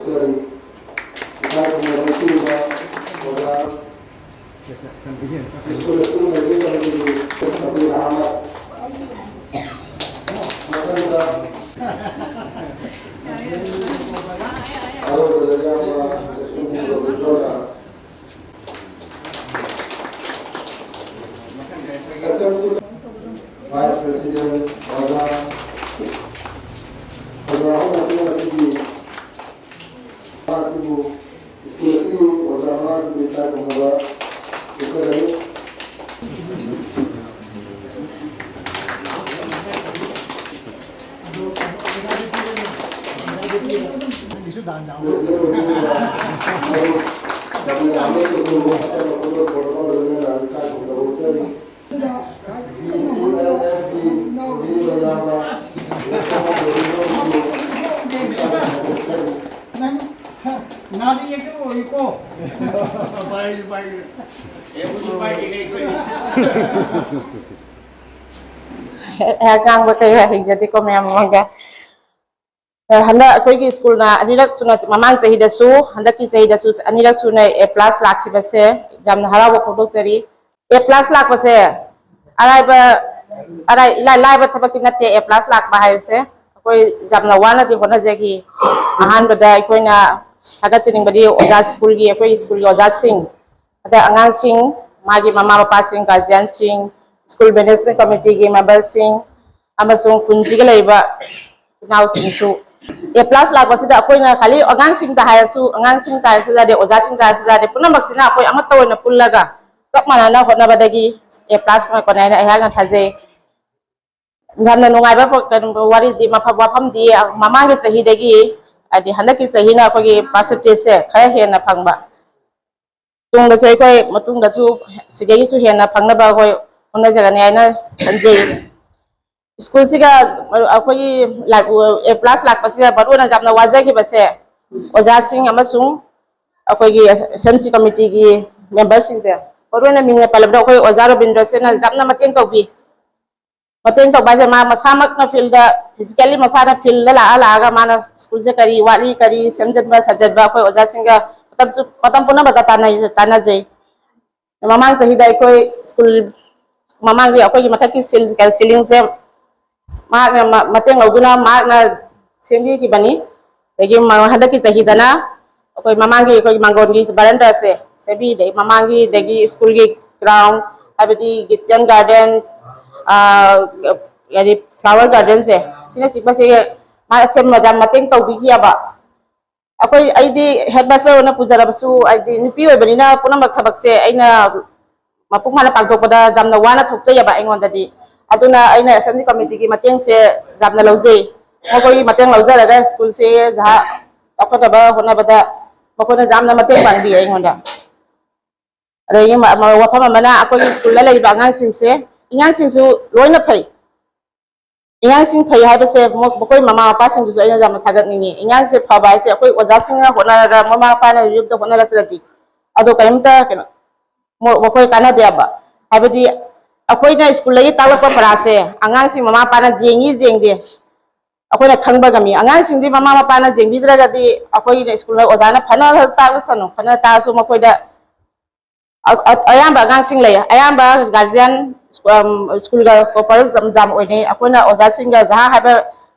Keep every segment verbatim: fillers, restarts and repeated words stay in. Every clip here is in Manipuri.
ꯏꯀꯥꯏ ꯈꯨꯝꯅꯕ ꯄꯤꯔꯤꯕ ꯑꯣꯖꯥ ꯁ꯭ꯀꯨꯜ ꯑꯁꯤꯒꯤ ꯃꯥꯏꯀꯩ ꯀꯝꯃꯤꯇꯤꯒꯤ ꯑꯕꯗꯨꯜ ꯑꯍꯃꯗ꯫ ꯃꯊꯪꯗ ꯑꯔꯣꯏꯕꯗ ꯌꯥꯎꯕ ꯁ꯭ꯀꯨꯜꯒꯤ ꯄ꯭ꯔꯣꯐꯦꯁꯔ ꯑꯦꯁ ꯑꯦꯝ ꯁꯤ ꯚꯥꯏꯁ ꯄ꯭ꯔꯦꯁꯤꯗꯦꯟ ꯑꯣꯖꯥ ꯑꯣꯖꯥ ꯑꯍꯨꯝ ꯑꯁꯤꯅ ꯉꯁꯤꯒꯤ ꯑꯁꯤꯕꯨ ꯁ꯭ꯀꯨꯜ ꯑꯁꯤꯒꯤ ꯑꯣꯖꯥ ꯃꯉꯥꯁꯤꯕꯨ ꯏꯀꯥꯏ ꯈꯨꯝꯅꯕ ꯄꯤꯖꯒꯅꯤ꯫ ꯅꯪ ꯉꯥꯗ ꯌꯦꯛꯁꯜꯂꯛꯑꯣꯌꯨꯀꯣ꯫ ꯉꯥꯡꯕ ꯀꯩ ꯍꯩꯖꯗꯦꯀꯣ ꯃꯌꯥꯝ ꯃꯃꯥꯡꯗ꯫ ꯍꯟꯗꯛ ꯑꯩꯈꯣꯏꯒꯤ ꯁ꯭ꯀꯨꯜꯅ ꯑꯅꯤꯔꯛ ꯁꯨꯅ, ꯃꯃꯥꯡ ꯆꯍꯤꯗꯁꯨ, ꯍꯟꯗꯛꯀꯤ ꯆꯍꯤꯗꯁꯨ ꯑꯅꯤꯔꯛ ꯁꯨꯅ A plus ꯂꯥꯛꯈꯤꯕꯁꯦ ꯌꯥꯝꯅ ꯍꯔꯥꯎꯕ ꯐꯣꯡꯗꯣꯛꯆꯔꯤ꯫ A plus ꯂꯥꯛꯄꯁꯦ ꯑꯔꯥꯏꯕ, ꯑꯔꯥꯏ, ꯏꯂꯥꯏ ꯂꯥꯏꯕ ꯊꯕꯛꯇꯤ ꯅꯠꯇꯦ A plus ꯂꯥꯛꯄ ꯍꯥꯏꯕꯁꯦ꯫ ꯑꯩꯈꯣꯏ ꯌꯥꯝꯅ ꯋꯥꯅꯗꯤ ꯍꯣꯠꯅꯖꯈꯤ꯫ ꯑꯍꯥꯟꯕꯗ ꯑꯩꯈꯣꯏꯅ ꯊꯥꯒꯠꯆꯅꯤꯡꯕꯗꯤ ꯑꯣꯖꯥ ꯁ꯭ꯀꯨꯜꯒꯤ, ꯑꯩꯈꯣꯏ ꯁ꯭ꯀꯨꯜꯒꯤ ꯑꯣꯖꯥꯁꯤꯡ, ꯑꯗ ꯑꯉꯥꯡꯁꯤꯡ, ꯃꯥꯒꯤ ꯃꯃꯥ ꯃꯄꯥꯁꯤꯡ, ꯒꯥꯔꯖꯤꯌꯥꯟꯁꯤꯡ, ꯁ꯭ꯀꯨꯜ ꯃꯦꯅꯦꯖꯃꯦꯟ ꯀꯃꯤꯇꯤꯒꯤ ꯃꯦꯝꯕꯔꯁꯤꯡ, ꯑꯃꯁꯨꯡ ꯈꯨꯟꯁꯤꯒ ꯂꯩꯔꯤꯕ ꯏꯆꯤꯟ ꯏꯅꯥꯎꯁꯤꯡꯁꯨ꯫ A plus ꯂꯥꯛꯄꯁꯤꯗ ꯑꯩꯈꯣꯏꯅ ꯈꯥꯂꯤ ꯑꯉꯥꯡꯁꯤꯡꯗ ꯍꯥꯏꯔꯁꯨ, ꯑꯉꯥꯡꯁꯤꯡꯗ ꯍꯥꯏꯔꯁꯨ ꯌꯥꯗꯦ, ꯑꯣꯖꯥꯁꯤꯡꯗ ꯍꯥꯏꯔꯁꯨ ꯌꯥꯗꯦ, ꯄꯨꯝꯅꯃꯛꯁꯤꯅ ꯑꯩꯈꯣꯏ ꯑꯃꯠꯇ ꯑꯣꯏꯅ ꯄꯨꯜꯂꯒ ꯆꯞ ꯃꯥꯟꯅꯅ ꯍꯣꯠꯅꯕꯗꯒꯤ A plus ꯐꯪꯉꯛꯄꯅꯦ ꯍꯥꯏꯅ ꯑꯩꯍꯥꯛꯅ ꯊꯥꯖꯩ꯫ ꯌꯥꯝꯅ ꯅꯨꯡꯉꯥꯏꯕ ꯄ-, ꯀꯩꯅꯣ, ꯋꯥꯔꯤꯗꯤ, ꯃꯐꯝ, ꯋꯥꯐꯝꯗꯤ ꯃꯃꯥꯡꯒꯤ ꯆꯍꯤꯗꯒꯤ, ꯍꯥꯏꯗꯤ ꯍꯟꯗꯛꯀꯤ ꯆꯍꯤꯅ ꯑꯩꯈꯣꯏꯒꯤ percentageꯁꯦ ꯈꯔ ꯍꯦꯟꯅ ꯐꯪꯕ꯫ ꯇꯨꯡꯗꯁꯨ ꯑꯩꯈꯣꯏ ꯃꯇꯨꯡꯗꯁꯨ ꯁꯤꯗꯒꯤꯁꯨ ꯍꯦꯟꯅ ꯐꯪꯅꯕ ꯑꯩꯈꯣꯏ ꯍꯣꯠꯅꯖꯒꯅꯤ ꯍꯥꯏꯅ ꯈꯟꯖꯩ꯫ ꯁ꯭ꯀꯨꯜꯁꯤꯒ ꯑꯩꯈꯣꯏꯒꯤ ꯂꯥꯛ-, A plus ꯂꯥꯛꯄꯁꯤꯒ ꯃꯔꯨ ꯑꯣꯏꯅ ꯌꯥꯝꯅ ꯋꯥꯖꯈꯤꯕꯁꯦ ꯑꯣꯖꯥꯁꯤꯡ ꯑꯃꯁꯨꯡ ꯑꯩꯈꯣꯏꯒꯤ S M C committeeꯒꯤ memberꯁꯤꯡꯁꯦ, ꯃꯔꯨ ꯑꯣꯏꯅ ꯃꯤꯡ ꯄꯜꯂꯕꯗ ꯑꯩꯈꯣꯏ ꯑꯣꯖꯥ ꯔꯣꯕꯤꯟꯗ꯭ꯔꯁꯤꯅ ꯌꯥꯝꯅ ꯃꯇꯦꯡ ꯇꯧꯕꯤ꯫ ꯃꯇꯦꯡ ꯇꯧꯕ ꯍꯥꯏꯁꯦ ꯃꯥ ꯃꯁꯥꯃꯛꯅ ꯐꯤꯜꯗ, ꯐꯤꯖꯤꯀꯦꯜꯂꯤ ꯃꯁꯥꯅ ꯐꯤꯜꯗ ꯂꯥꯛꯑ ꯂꯥꯛꯑꯒ ꯃꯥꯅ ꯁ꯭ꯀꯨꯜꯁꯦ ꯀꯔꯤ ꯋꯥꯠꯂꯤ, ꯀꯔꯤ ꯁꯦꯝꯖꯤꯟꯕ ꯁꯥꯖꯤꯟꯕ ꯑꯩꯈꯣꯏ ꯑꯣꯖꯥꯁꯤꯡꯒ ꯃꯇꯝ ꯆꯨꯞ-, ꯃꯇꯝ ꯄꯨꯝꯅꯃꯛꯇ ꯇꯥꯟꯅꯩ-, ꯇꯥꯟꯅꯖꯩ꯫ ꯃꯃꯥꯡ ꯆꯍꯤꯗ ꯑꯩꯈꯣꯏ ꯁ꯭ꯀꯨꯜ ꯃꯃꯥꯡꯒꯤ ꯑꯩꯈꯣꯏꯒꯤ ꯃꯊꯛꯀꯤ ꯁꯤꯜ-, ꯁꯤꯂꯤꯡꯁꯦ ꯃꯍꯥꯛꯅ ꯃ-, ꯃꯇꯦꯡ ꯂꯧꯗꯨꯅ ꯃꯍꯥꯛꯅ ꯁꯦꯝꯕꯤꯈꯤꯕꯅꯤ꯫ ꯑꯗꯒꯤ ꯃ-, ꯍꯟꯗꯛꯀꯤ ꯆꯍꯤꯗꯅ ꯑꯩꯈꯣꯏ ꯃꯃꯥꯡꯒꯤ ꯑꯩꯈꯣꯏꯒꯤ ꯃꯥꯡꯒꯣꯟꯒꯤ ꯕꯔꯟꯗꯥꯁꯦ ꯁꯦꯝꯕꯤꯗꯦ, ꯃꯃꯥꯡꯒꯤꯗꯒꯤ ꯁ꯭ꯀꯨꯜꯒꯤ ꯒ꯭ꯔꯥꯎꯟ, ꯍꯥꯏꯕꯗꯤ ꯀꯤꯠꯆꯟ ꯒꯥꯔꯗꯦꯟ, ꯑꯥ, ꯍꯥꯏꯗꯤ ꯐ꯭ꯂꯥꯋꯔ ꯒꯥꯔꯗꯦꯟꯁꯦ, ꯁꯤꯅꯆꯤꯡꯕꯁꯦ ꯃꯥ ꯁꯦꯝꯕꯗ ꯃꯇꯦꯡ ꯇꯧꯕꯤꯈꯤꯑꯕ꯫ ꯑꯩꯈꯣꯏ, ꯑꯩꯗꯤ ꯍꯦꯗ ꯃꯥꯁꯇꯔ ꯑꯣꯏꯅ ꯄꯨꯖꯔꯕꯁꯨ, ꯍꯥꯏꯗꯤ ꯅꯨꯄꯤ ꯑꯣꯏꯕꯅꯤꯅ ꯄꯨꯝꯅꯃꯛ ꯊꯕꯛꯁꯦ ꯑꯩꯅ ꯃꯄꯨꯡ ꯐꯥꯅ ꯄꯥꯡꯊꯣꯛꯄꯗ ꯌꯥꯝꯅ ꯋꯥꯅ ꯊꯣꯛꯆꯩꯑꯕ ꯑꯩꯉꯣꯟꯗꯗꯤ꯫ ꯑꯗꯨꯅ ꯑꯩꯅ ꯑꯦꯁꯦꯝꯕ꯭ꯂꯤ ꯀꯃꯤꯇꯤꯒꯤ ꯃꯇꯦꯡꯁꯦ ꯌꯥꯝꯅ ꯂꯧꯖꯩ꯫ ꯃꯈꯣꯏꯒꯤ ꯃꯇꯦꯡ ꯂꯧꯖꯔꯒ ꯁ꯭ꯀꯨꯜꯁꯦ ꯖꯍꯥ-, ꯆꯥꯎꯈꯠꯅꯕ ꯍꯣꯠꯅꯕꯗ ꯃꯈꯣꯏꯅ ꯌꯥꯝꯅ ꯃꯇꯦꯡ ꯄꯥꯡꯕꯤ ꯑꯩꯉꯣꯟꯗ꯫ ꯑꯗꯒꯤ ꯃ-, ꯃ-, ꯋꯥꯐꯝ ꯑꯃꯅ ꯑꯩꯈꯣꯏꯒꯤ ꯁ꯭ꯀꯨꯜꯗ ꯂꯩꯔꯤꯕ ꯑꯉꯥꯡꯁꯤꯡꯁꯦ, ꯑꯉꯥꯡꯁꯤꯡꯁꯨ ꯂꯣꯏꯅ ꯐꯩ꯫ ꯑꯉꯥꯡꯁꯤꯡ ꯐꯩ ꯍꯥꯏꯕꯁꯦ ꯃ-, ꯃꯈꯣꯏ ꯃꯃꯥ ꯃꯄꯥꯁꯤꯡꯗꯨꯁꯨ ꯑꯩꯅ ꯌꯥꯝꯅ ꯊꯥꯒꯠꯅꯤꯡꯉꯤ꯫ ꯑꯉꯥꯡꯁꯦ ꯐꯕ ꯍꯥꯏꯁꯦ ꯑꯩꯈꯣꯏ ꯑꯣꯖꯥꯁꯤꯡꯅ ꯍꯣꯠꯅꯔꯒ, ꯃꯃꯥ ꯃꯄꯥꯅ ꯌꯨꯝꯗ ꯍꯣꯠꯅꯔꯛꯇ꯭ꯔꯗꯤ ꯑꯗꯣ ꯀꯔꯤꯝꯇ ꯀꯩꯅꯣ, ꯃꯣ-, ꯃꯈꯣꯏ ꯀꯥꯟꯅꯗꯦꯕ꯫ ꯍꯥꯏꯕꯗꯤ ꯑꯩꯈꯣꯏꯅ ꯁ꯭ꯀꯨꯜꯗꯒꯤ ꯇꯥꯛꯂꯛꯄ ꯄꯔꯥꯁꯦ ꯑꯉꯥꯡꯁꯤꯡ ꯃꯃꯥ ꯃꯄꯥꯅ ꯌꯦꯡꯉꯤ ꯌꯦꯡꯗꯦ ꯑꯩꯈꯣꯏꯅ ꯈꯪꯕ ꯉꯝꯃꯤ꯫ ꯑꯉꯥꯡꯁꯤꯡꯗꯤ ꯃꯃꯥ ꯃꯄꯥꯅ ꯌꯦꯡꯕꯤꯗ꯭ꯔꯒꯗꯤ ꯑꯩꯈꯣꯏꯅ ꯁ꯭ꯀꯨꯜꯗ ꯑꯣꯖꯥꯅ ꯐꯅ ꯇꯥꯛꯂꯁꯅꯨ, ꯐꯅ ꯇꯥꯛꯑꯁꯨ ꯃꯈꯣꯏꯗ ꯑ-, ꯑ-, ꯑꯌꯥꯝꯕ ꯑꯉꯥꯡꯁꯤꯡ ꯂꯩ꯫ ꯑꯌꯥꯝꯕ ꯒꯥꯔꯖꯤꯌꯥꯟ, ꯑꯝ, ꯁ꯭ꯀꯨꯜꯒ ꯀꯣꯄꯔ ꯖꯝ ꯖꯥꯝ ꯑꯣꯏꯅꯩ꯫ ꯑꯩꯈꯣꯏꯅ ꯑꯣꯖꯥꯁꯤꯡꯒ ꯖꯍꯥ ꯍꯥꯏꯕ,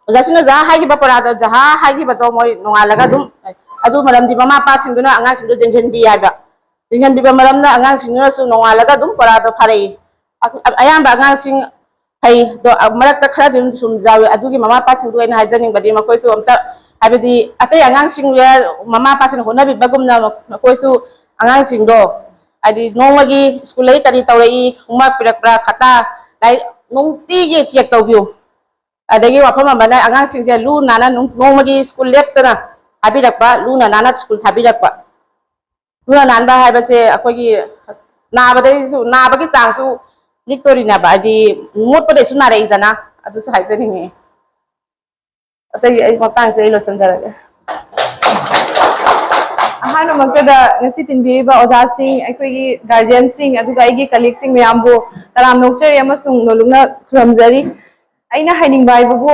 ꯑꯣꯖꯥꯁꯤꯡꯅ ꯖꯍꯥ ꯍꯥꯏꯈꯤꯕ ꯄꯔꯥꯗꯣ, ꯖꯍꯥ ꯍꯥꯏꯈꯤꯕꯗꯣ ꯃꯣꯏ ꯅꯣꯡꯉꯥꯜꯂꯒ ꯑꯗꯨꯝ, ꯑꯗꯨ ꯃꯔꯝꯗꯤ ꯃꯃꯥ ꯃꯄꯥꯁꯤꯡꯗꯨꯅ ꯑꯉꯥꯡꯁꯤꯡꯗꯣ ꯌꯦꯡꯁꯤꯟꯕꯤ ꯍꯥꯏꯕ꯫ ꯌꯦꯡꯁꯤꯟꯕꯤꯕ ꯃꯔꯝꯅ ꯑꯉꯥꯡꯁꯤꯡꯗꯨꯅꯁꯨ ꯅꯣꯡꯉꯥꯜꯂꯒ ꯑꯗꯨꯝ ꯄꯔꯥꯗꯣ ꯐꯥꯔꯛꯏ꯫ ꯑ-, ꯑ-, ꯑꯌꯥꯝꯕ ꯑꯉꯥꯡꯁꯤꯡ ꯐꯩ, ꯑꯗꯣ, ꯑ, ꯃꯔꯛꯇ ꯈꯔꯗꯤ ꯑꯗꯨꯝ ꯁꯨꯝ ꯌꯥꯎꯏ꯫ ꯑꯗꯨꯒꯤ ꯃꯃꯥ ꯃꯄꯥꯁꯤꯡꯗꯨ ꯑꯩꯅ ꯍꯥꯏꯖꯅꯤꯡꯕꯗꯤ ꯃꯈꯣꯏꯁꯨ ꯑꯝꯇ, ꯍꯥꯏꯕꯗꯤ ꯑꯇꯩ ꯑꯉꯥꯡꯁꯤꯡ ꯃꯃꯥ ꯃꯄꯥꯁꯤꯡꯅ ꯍꯣꯠꯅꯕꯤꯕꯒꯨꯝꯅ ꯃꯈꯣꯏꯁꯨ ꯑꯉꯥꯡꯁꯤꯡꯗꯣ ꯍꯥꯏꯗꯤ ꯅꯣꯡꯃꯒꯤ ꯁ꯭ꯀꯨꯜꯗꯒꯤ ꯀꯔꯤ ꯇꯧꯔꯛꯏ, ꯍꯣꯝꯋꯥꯔꯛ ꯄꯤꯔꯛꯄ꯭ꯔꯥ, ꯈꯇꯥ, ꯂꯥꯏꯔꯤꯛ ꯅꯨꯡꯇꯤꯒꯤ ꯆꯦꯛ ꯇꯧꯕꯤꯌꯨ꯫ ꯑꯗꯒꯤ ꯋꯥꯐꯝ ꯑꯃꯅ ꯑꯉꯥꯡꯁꯤꯡꯁꯦ ꯂꯨ ꯅꯥꯟꯅ ꯅꯨꯡ-, ꯅꯣꯡꯃꯒꯤ ꯁ꯭ꯀꯨꯜ ꯂꯦꯞꯇꯅ ꯊꯥꯕꯤꯔꯛꯄ, ꯂꯨꯅ ꯅꯥꯟꯅ ꯁ꯭ꯀꯨꯜ ꯊꯥꯕꯤꯔꯛꯄ꯫ ꯂꯨꯅ ꯅꯥꯟꯕ ꯍꯥꯏꯕꯁꯦ ꯑꯩꯈꯣꯏꯒꯤ ꯅꯥꯕꯗꯩꯁꯨ, ꯅꯥꯕꯒꯤ ꯆꯥꯡꯁꯨ ꯂꯤꯛꯇꯣꯔꯤꯅꯦꯕ, ꯍꯥꯏꯗꯤ ꯃꯣꯠꯄꯗꯩꯁꯨ ꯅꯥꯔꯛꯏꯗꯅ, ꯑꯗꯨꯁꯨ ꯍꯥꯏꯖꯅꯤꯡꯉꯤ꯫ ꯑꯇꯩ ꯑꯩ ꯃꯇꯥꯡꯁꯦ ꯑꯩ ꯂꯣꯏꯁꯤꯟꯖꯔꯒꯦ꯫ ꯑꯍꯥꯟꯕꯃꯛꯇꯗ ꯉꯁꯤ ꯇꯤꯟꯕꯤꯔꯤꯕ ꯑꯣꯖꯥꯁꯤꯡ, ꯑꯩꯈꯣꯏꯒꯤ ꯒꯥꯔꯖꯤꯌꯟꯁꯤꯡ, ꯑꯗꯨꯒ ꯑꯩꯒꯤ ꯀꯂꯤꯛꯁꯤꯡ ꯃꯌꯥꯝꯕꯨ ꯇꯔꯥꯝꯅ ꯑꯣꯛꯆꯔꯤ ꯑꯃꯁꯨꯡ ꯅꯣꯂꯨꯛꯅ ꯈꯨꯔꯨꯝꯖꯔꯤ꯫ ꯑꯩꯅ ꯍꯥꯏꯅꯤꯡꯕ ꯍꯥꯏꯕꯕꯨ,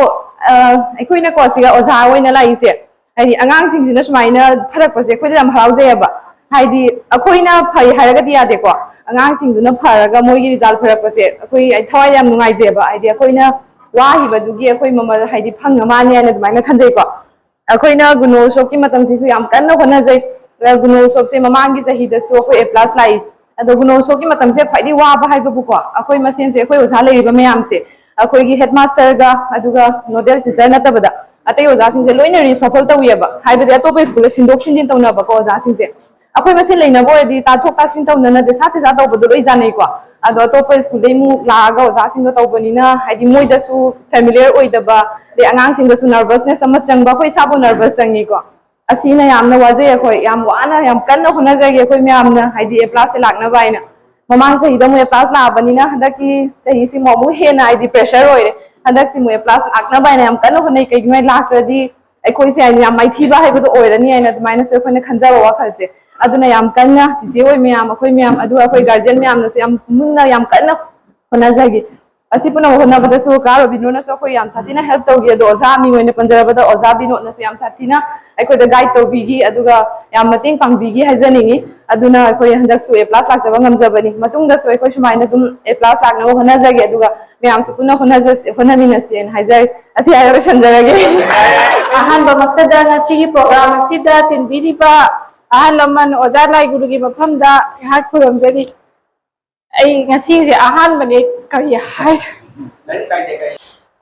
ꯑ, ꯑꯩꯈꯣꯏꯅꯀꯣ ꯁꯤꯒ ꯑꯣꯖꯥ ꯑꯣꯏꯅ ꯂꯥꯛꯏꯁꯦ, ꯍꯥꯏꯗꯤ ꯑꯉꯥꯡꯁꯤꯡꯁꯤꯅ ꯁꯨꯃꯥꯏꯅ ꯐꯔꯛꯄꯁꯦ ꯑꯩꯈꯣꯏꯗ ꯌꯥꯝ ꯍꯔꯥꯎꯖꯩꯑꯕ꯫ ꯍꯥꯏꯗꯤ ꯑꯩꯈꯣꯏꯅ ꯐꯩ ꯍꯥꯏꯔꯒꯗꯤ ꯌꯥꯗꯦꯀꯣ, ꯑꯉꯥꯡꯁꯤꯡꯗꯨꯅ ꯐꯔꯒ ꯃꯣꯏꯒꯤ ꯔꯤꯖꯜ ꯐꯔꯛꯄꯁꯦ ꯑꯩꯈꯣꯏ ꯊꯋꯥꯏ ꯌꯥꯝ ꯅꯨꯡꯉꯥꯏꯖꯩꯑꯕ꯫ ꯍꯥꯏꯗꯤ ꯑꯩꯈꯣꯏꯅ ꯋꯥꯈꯤꯕꯗꯨꯒꯤ ꯑꯩꯈꯣꯏ ꯃꯃꯜ ꯍꯥꯏꯗꯤ ꯐꯪꯉ ꯃꯥꯜꯅꯦ ꯍꯥꯏꯅ ꯑꯗꯨꯃꯥꯏꯅ ꯈꯟꯖꯩꯀꯣ꯫ ꯑꯩꯈꯣꯏꯅ ꯒꯨꯅꯣ ꯎꯠꯁꯕꯀꯤ ꯃꯇꯝꯁꯤꯁꯨ ꯌꯥꯝ ꯀꯟꯅ ꯍꯣꯠꯅꯖꯩ꯫ ꯑ, ꯒꯨꯅꯣ ꯎꯠꯁꯕꯁꯦ ꯃꯃꯥꯡꯒꯤ ꯆꯍꯤꯗꯁꯨ ꯑꯩꯈꯣꯏ A plus ꯂꯥꯛꯏ꯫ ꯑꯗꯣ ꯒꯨꯅꯣ ꯎꯠꯁꯕꯀꯤ ꯃꯇꯝꯁꯦ ꯈ꯭ꯋꯥꯏꯗꯒꯤ ꯋꯥꯕ ꯍꯥꯏꯕꯕꯨꯀꯣ, ꯑꯩꯈꯣꯏ ꯃꯁꯦꯟꯁꯦ, ꯑꯩꯈꯣꯏ ꯑꯣꯖꯥ ꯂꯩꯔꯤꯕ ꯃꯌꯥꯝꯁꯦ, ꯑꯩꯈꯣꯏꯒꯤ ꯍꯦꯗ ꯃꯥꯁꯇꯔꯒ ꯑꯗꯨꯒ ꯅꯣꯗꯦꯜ ꯇꯤꯆꯔ ꯅꯠꯇꯕꯗ ꯑꯇꯩ ꯑꯣꯖꯥꯁꯤꯡꯁꯦ ꯂꯣꯏꯅ ꯔꯤꯁꯐꯜ ꯇꯧꯋꯦꯕ꯫ ꯍꯥꯏꯕꯗꯤ ꯑꯇꯣꯞꯄ ꯁ꯭ꯀꯨꯜꯗ ꯁꯤꯟꯗꯣꯛ ꯁꯤꯟꯖꯤꯟ ꯇꯧꯅꯕꯀꯣ ꯑꯣꯖꯥꯁꯤꯡꯁꯦ꯫ ꯑꯩꯈꯣꯏ ꯃꯁꯦꯟ ꯂꯩꯅꯕ ꯑꯣꯏꯔꯗꯤ ꯇꯥꯊꯣꯛ ꯇꯥꯁꯤꯟ ꯇꯧꯅꯅ ꯗꯦꯁꯥ ꯇꯦꯁꯥ ꯇꯧꯕꯗꯣ ꯂꯣꯏ ꯌꯥꯅꯩꯀꯣ꯫ ꯑꯗꯣ ꯑꯇꯣꯞꯄ ꯁ꯭ꯀꯨꯜꯗꯩ ꯑꯃꯨꯛ ꯂꯥꯛꯑꯒ ꯑꯣꯖꯥꯁꯤꯡꯗꯣ ꯇꯧꯕꯅꯤꯅ, ꯍꯥꯏꯗꯤ ꯃꯣꯏꯗꯁꯨ ꯐꯦꯃꯤꯂꯤꯌꯔ ꯑꯣꯏꯗꯕ, ꯑꯗꯩ ꯑꯉꯥꯡꯁꯤꯡꯗꯁꯨ ꯅꯔꯚꯁꯅꯦꯁ ꯑꯃ ꯆꯪꯕ, ꯑꯩꯈꯣꯏ ꯏꯁꯥꯕꯨ ꯅꯔꯚꯁ ꯆꯪꯉꯤꯀꯣ꯫ ꯑꯁꯤꯅ ꯌꯥꯝꯅ ꯋꯥꯖꯩ, ꯑꯩꯈꯣꯏ ꯌꯥꯝ ꯋꯥꯅ ꯌꯥꯝ ꯀꯟꯅ ꯍꯣꯠꯅꯖꯒꯦ ꯑꯩꯈꯣꯏ ꯃꯌꯥꯝꯅ, ꯍꯥꯏꯗꯤ A plusꯁꯦ ꯂꯥꯛꯅꯕ ꯍꯥꯏꯅ꯫ ꯃꯃꯥꯡ ꯆꯍꯤꯗ ꯑꯃꯨꯛ A plus ꯂꯥꯛꯑꯕꯅꯤꯅ ꯍꯟꯗꯛꯀꯤ ꯆꯍꯤꯁꯤꯃꯨꯛ ꯑꯃꯨꯛ ꯍꯦꯟꯅ ꯍꯥꯏꯗꯤ ꯄ꯭ꯔꯦꯁꯔ ꯑꯣꯏꯔꯦ꯫ ꯍꯟꯗꯛꯁꯤꯃꯨꯛ A plus ꯂꯥꯛꯅꯕ ꯍꯥꯏꯅ ꯌꯥꯝ ꯀꯟꯅ ꯍꯣꯠꯅꯩ꯫ ꯀꯩꯒꯤꯅꯣ ꯍꯥꯏ ꯂꯥꯛꯇ꯭ꯔꯗꯤ ꯑꯩꯈꯣꯏꯁꯦ ꯍꯥꯏꯗꯤ ꯌꯥꯝ ꯃꯥꯏꯊꯤꯕ ꯍꯥꯏꯕꯗꯣ ꯑꯣꯏꯔꯅꯤ ꯍꯥꯏꯅ ꯑꯗꯨꯃꯥꯏꯅꯁꯨ ꯑꯩꯈꯣꯏꯅ ꯈꯟꯖꯕ ꯋꯥꯈꯜꯁꯦ꯫ ꯑꯗꯨꯅ ꯌꯥꯝ ꯀꯟꯅ ꯆꯤꯆꯦ ꯍꯣꯏ ꯃꯌꯥꯝ, ꯑꯩꯈꯣꯏ ꯃꯌꯥꯝ, ꯑꯗꯨꯒ ꯑꯩꯈꯣꯏ ꯒꯥꯔꯖꯤꯌꯟ ꯃꯌꯥꯝꯅꯁꯨ ꯌꯥꯝ ꯃꯨꯟꯅ ꯌꯥꯝ ꯀꯟꯅ ꯍꯣꯠꯅꯖꯒꯦ꯫ ꯑꯁꯤ ꯄꯨꯝꯅꯃꯛ ꯍꯣꯠꯅꯕꯗꯁꯨ ꯀꯥ ꯔꯣꯕꯤꯟꯗ꯭ꯔꯣꯅꯁꯨ ꯑꯩꯈꯣꯏ ꯌꯥꯝ ꯁꯥꯊꯤꯅ ꯍꯦꯜꯞ ꯇꯧꯈꯤ꯫ ꯑꯗꯣ ꯑꯣꯖꯥ ꯃꯤꯡ ꯑꯣꯏꯅ ꯄꯟꯖꯔꯕꯗ ꯑꯣꯖꯥ ꯕꯤꯅꯣꯗꯅꯁꯨ ꯌꯥꯝ ꯁꯥꯊꯤꯅ ꯑꯩꯈꯣꯏꯗ ꯒꯥꯏꯗ ꯇꯧꯕꯤꯈꯤ, ꯑꯗꯨꯒ ꯌꯥꯝ ꯃꯇꯦꯡ ꯄꯥꯡꯕꯤꯈꯤ ꯍꯥꯏꯖꯅꯤꯡꯉꯤ꯫ ꯑꯗꯨꯅ ꯑꯩꯈꯣꯏ ꯍꯟꯗꯛꯁꯨ A plus ꯂꯥꯛꯆꯕ ꯉꯝꯖꯕꯅꯤ꯫ ꯃꯇꯨꯡꯗꯁꯨ ꯑꯩꯈꯣꯏ ꯁꯨꯃꯥꯏꯅ ꯑꯗꯨꯝ A plus ꯂꯥꯛꯅꯕ ꯍꯣꯠꯅꯖꯒꯦ, ꯑꯗꯨꯒ ꯃꯌꯥꯝꯁꯨ ꯄꯨꯟꯅ ꯍꯣꯠꯅꯖꯁꯦ, ꯍꯣꯠꯅꯃꯤꯟꯅꯁꯦꯅ ꯍꯥꯏꯖꯔꯤ꯫ ꯑꯁꯤ ꯍꯥꯏꯔ ꯂꯣꯏꯁꯤꯟꯖꯔꯒꯦ꯫ ꯑꯍꯥꯟꯕꯃꯛꯇꯗ ꯉꯁꯤꯒꯤ ꯄ꯭ꯔꯣꯒ꯭ꯔꯥꯝ ꯑꯁꯤꯗ ꯇꯤꯟꯕꯤꯔꯤꯕ ꯑꯍꯜ ꯂꯃꯟ ꯑꯣꯖꯥ ꯂꯥꯏ ꯒꯨꯔꯨꯒꯤ ꯃꯐꯝꯗ ꯉꯥꯏꯍꯥꯛ ꯈꯨꯔꯨꯝꯖꯔꯤ꯫ ꯑꯩ ꯉꯁꯤꯁꯦ ꯑꯍꯥꯟꯕꯅꯦ, ꯀꯔꯤ ꯍꯥꯏ,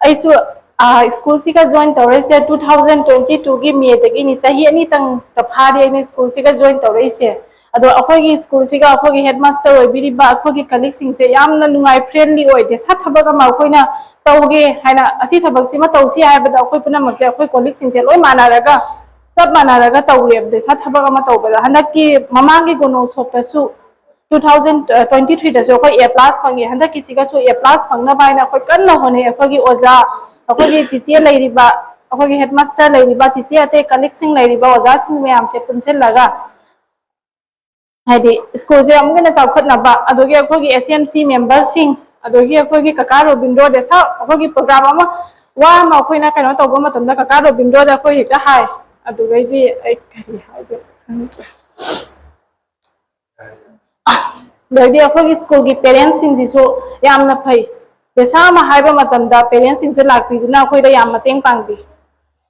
ꯑꯩꯁꯨ, ꯑ, ꯁ꯭ꯀꯨꯜꯁꯤꯒ ꯖꯣꯏꯟ ꯇꯧꯔꯛꯏꯁꯦ two thousand twenty twoꯒꯤ ꯃꯦꯗꯒꯤꯅꯤ꯫ ꯆꯍꯤ ꯑꯅꯤꯇꯪꯇ ꯐꯥꯔꯤ ꯑꯩꯅ ꯁ꯭ꯀꯨꯜꯁꯤꯒ ꯖꯣꯏꯟ ꯇꯧꯔꯛꯏꯁꯦ꯫ ꯑꯗꯣ ꯑꯩꯈꯣꯏꯒꯤ ꯁ꯭ꯀꯨꯜꯁꯤꯒ ꯑꯩꯈꯣꯏꯒꯤ ꯍꯦꯗ ꯃꯥꯁꯇꯔ ꯑꯣꯏꯕꯤꯔꯤꯕ ꯑꯩꯈꯣꯏꯒꯤ ꯀꯂꯤꯛꯁꯤꯡꯁꯦ ꯌꯥꯝꯅ ꯅꯨꯡꯉꯥꯏ, ꯐ꯭ꯔꯦꯟꯂꯤ ꯑꯣꯏ꯫ ꯗꯦꯁꯥ ꯊꯕꯛ ꯑꯃ ꯑꯩꯈꯣꯏꯅ ꯇꯧꯒꯦ ꯍꯥꯏꯅ, ꯑꯁꯤ ꯊꯕꯛꯁꯤꯃ ꯇꯧꯁꯤ ꯍꯥꯏꯕꯗ ꯑꯩꯈꯣꯏ ꯄꯨꯝꯅꯃꯛꯁꯦ, ꯑꯩꯈꯣꯏ ꯀꯣꯂꯤꯛꯁꯤꯡꯁꯦ ꯂꯣꯏ ꯃꯥꯟꯅꯔꯒ, ꯆꯞ ꯃꯥꯟꯅꯔꯒ ꯇꯧꯔꯦꯕ꯫ ꯗꯦꯁꯥ ꯊꯕꯛ ꯑꯃ ꯇꯧꯕꯗ ꯍꯟꯗꯛꯀꯤ ꯃꯃꯥꯡꯒꯤ ꯒꯨꯅꯣ ꯎꯠꯁꯕꯇꯁꯨ two thousand twenty threeꯗꯁꯨ ꯑꯩꯈꯣꯏ A plus ꯐꯪꯉꯤ꯫ ꯍꯟꯗꯛꯀꯤꯁꯤꯒꯁꯨ A plus ꯐꯪꯅꯕ ꯍꯥꯏꯅ ꯑꯩꯈꯣꯏ ꯀꯟꯅ ꯍꯣꯠꯅꯩ꯫ ꯑꯩꯈꯣꯏꯒꯤ ꯑꯣꯖꯥ, ꯑꯩꯈꯣꯏꯒꯤ ꯆꯤꯆꯦ ꯂꯩꯔꯤꯕ, ꯑꯩꯈꯣꯏꯒꯤ ꯍꯦꯗ ꯃꯥꯁꯇꯔ ꯂꯩꯔꯤꯕ ꯆꯤꯆꯦ, ꯑꯇꯩ ꯀꯂꯤꯛꯁꯤꯡ ꯂꯩꯔꯤꯕ ꯑꯣꯖꯥꯁꯤꯡ ꯃꯌꯥꯝꯁꯦ ꯄꯨꯟꯁꯤꯜꯂꯒ ꯍꯥꯏꯗꯤ ꯁ꯭ꯀꯨꯜꯁꯦ ꯑꯃꯨꯛ ꯍꯦꯟꯅ ꯆꯥꯎꯈꯠꯅꯕ, ꯑꯗꯒꯤ ꯑꯩꯈꯣꯏꯒꯤ ꯑꯦꯁ ꯑꯦꯝ ꯁꯤ ꯃꯦꯝꯕꯔꯁꯤꯡ, ꯑꯗꯒꯤ ꯑꯩꯈꯣꯏꯒꯤ ꯀꯀꯥ ꯔꯣꯕꯤꯟꯗ꯭ꯔꯣ ꯗꯦꯁꯥ, ꯑꯩꯈꯣꯏꯒꯤ ꯄ꯭ꯔꯣꯒ꯭ꯔꯥꯝ ꯑꯃ, ꯋꯥ ꯑꯃ ꯑꯩꯈꯣꯏꯅ ꯀꯩꯅꯣ ꯇꯧꯕ ꯃꯇꯝꯗ ꯀꯀꯥ ꯔꯣꯕꯤꯟꯗ꯭ꯔꯣꯗ ꯑꯩꯈꯣꯏ ꯍꯦꯛꯇ ꯍꯥꯏ꯫ ꯑꯗꯨꯗꯩꯗꯤ ꯑꯩ ꯀꯔꯤ ꯍꯥꯏꯗꯣꯏꯅꯣ ꯈꯪꯗ꯭ꯔꯦ꯫ ꯑꯗꯩꯗꯤ ꯑꯩꯈꯣꯏꯒꯤ ꯁ꯭ꯀꯨꯜꯒꯤ ꯄꯦꯔꯦꯟꯁꯁꯤꯡꯁꯤꯁꯨ ꯌꯥꯝꯅ ꯐꯩ꯫ ꯄꯩꯁꯥ ꯑꯃ ꯍꯥꯏꯕ ꯃꯇꯝꯗ ꯄꯦꯔꯦꯟꯁꯁꯤꯡꯁꯨ ꯂꯥꯛꯄꯤꯗꯨꯅ ꯑꯩꯈꯣꯏꯗ ꯌꯥꯝ ꯃꯇꯦꯡ ꯄꯥꯡꯕꯤ꯫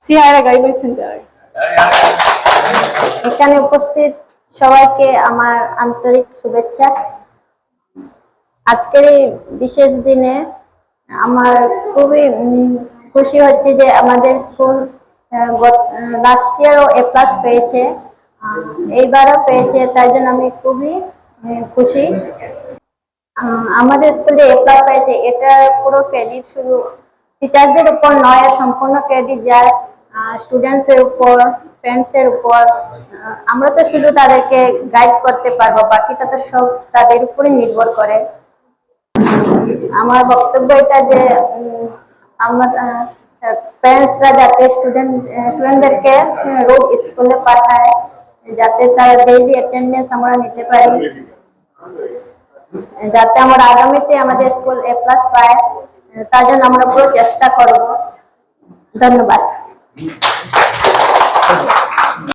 ꯁꯤ ꯍꯥꯏꯔꯒ ꯑꯩ ꯂꯣꯏꯁꯤꯟꯖꯔꯒꯦ꯫ এখানে উপস্থিত সবাইকে আমার আন্তরিক শুভেচ্ছা। আজকের এই বিশেষ দিনে আমার খুবই উম, খুশি হচ্ছে যে আমাদের স্কুল লাস্ট ইয়ারও এ প্লাস পেয়েছে, আহ, এইবারও পেয়েছে, তাই জন্য আমি খুবই উম, খুশি। আহ, আমাদের স্কুল যে এ প্লাস পেয়েছে, এটার পুরো ক্রেডিট শুধু টিচারদের উপর নয়, আর সম্পূর্ণ ক্রেডিট যায় স্টুডেন্টসের উপর, ফ্রেন্ডসের উপর। আহ, আমরা তো শুধু তাদেরকে গাইড করতে পারবো, বাকিটা তো সব তাদের উপরে নির্ভর করে। আমার বক্তব্য এটা যে উম, আমার প্যারেন্টসরা যাতে স্টুডেন্ট স্টুডেন্টদেরকে রোজ স্কুলে পাঠায়, যাতে তারা ডেইলি অ্যাটেন্ডেন্স আমরা নিতে পারি, যাতে আমরা আগামীতে আমাদের স্কুল এ প্লাস পায়, তার জন্য আমরা পুরো চেষ্টা করব। ধন্যবাদ।